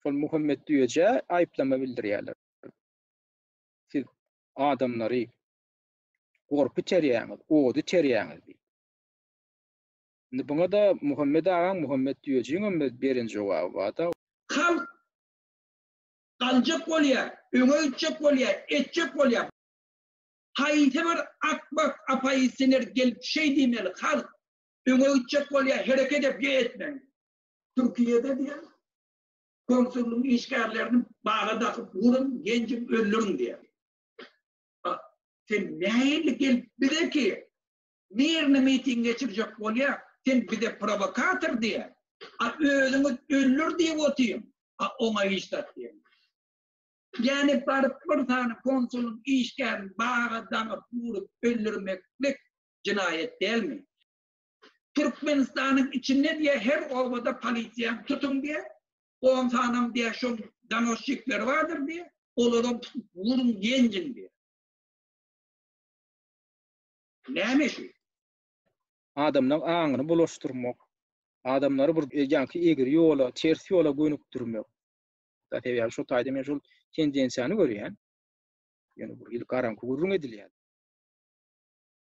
Şol Muhammet Düýejä aýyplama bildirýärler. Siz adamlary gorky içerýäňiz, ody içerýäňiz diýip. Indi buňa-da Muhammet agaň, Muhammet Düýejiňem beren jogaby bar-da. Halk galjak bolýar, öňe gitjek bolýar, etjek bolýar. Haýsy bir akmak oppozisioner gelip şeý diýmeli, halk öňe gitjek bolýar, hereket et, ýa etmäň. Türkiýede diýen konsullygyň işgärlerini baga dakyp uruň, ýenjiň, öldüriň diýen. Sen nähili gelip bize ki mirny miting geçirjek bolýa, sen bize prowokator diýä, a özüňiz öldür diýip otyň, a oňa hiç zat diýeňok. Ýani baryp bir sany konsulyň işgärini baga daňyp urup öldürmeklik jenaýat dälmi? Türkmenistanyň içinde diýä her obada polisiýany tutuň diýä, on sanam diýä şoň donosçikleri bardyr diýä, olaram tutup uruň ýenjiň diýä. Näme şu? Adamlaň aňyny bulaşdyrmak, adamlary bir ýaňky egri ýola, ters ýola gönükdirmek. Sebäbi şo taýda men şol tendensiýany görýän. Ýöne bir hili garaňky gürrüň edilýär.